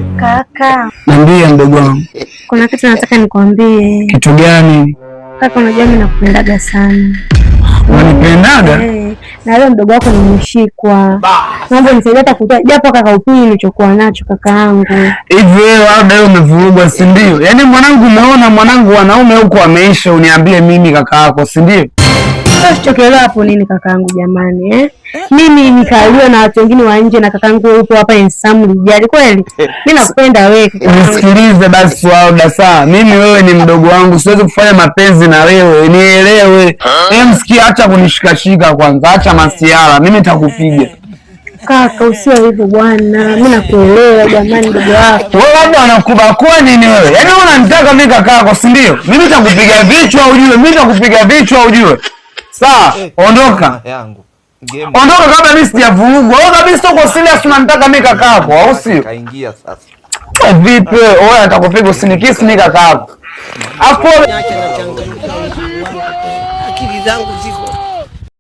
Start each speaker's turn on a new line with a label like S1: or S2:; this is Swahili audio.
S1: Kaka,
S2: Niambie mdogo wangu.
S1: Kuna kitu nataka nikwambie.
S2: Kitu gani?
S1: Kaka, unajua mimi nakupendaga sana.
S2: Unanipendaga?
S1: Eh, na leo mdogo wako nimeshikwa. Naomba unisaidie hata kutoa japo kaka upili nilichokuwa nacho kaka yangu.
S2: Hivi wewe labda wewe umevurugwa, si ndio? Yaani mwanangu, umeona mwanangu, wanaume huko wameisha, uniambie mimi kaka yako, si ndio?
S1: Sasa usichokielewa hapo nini kakaangu jamani, eh? Mimi nikaliwa na watu wengine wa nje na kakaangu upo hapa Ensamu Lijali kweli? Mimi nakupenda wewe kakaangu.
S2: Nisikilize basi Wauda, sawa? Mimi wewe ni mdogo wangu, siwezi kufanya mapenzi na wewe, nielewe. Msikia, acha kunishikashika kwanza, acha masiara, mimi nitakupiga.
S1: Kaka, usio hivyo bwana. Mimi nakuelewa jamani, mdogo wako.
S2: Wewe labda wanakubakua nini wewe? Yaani wewe unanitaka mimi kakaako, si ndio? Mimi nitakupiga vichwa ujue, mimi nitakupiga vichwa ujue. Sawa, ondoka.
S3: Yangu. Game
S2: Ondoka kabla mimi sijavurugwa. Wewe kabisa uko serious unanitaka mimi kakaako, au sio?
S3: Kaingia sasa.
S2: Vipi wewe? Wewe atakupiga usinikisi mimi kakaako. Afu
S4: Niache nachanganyikiwa, akili zangu ziko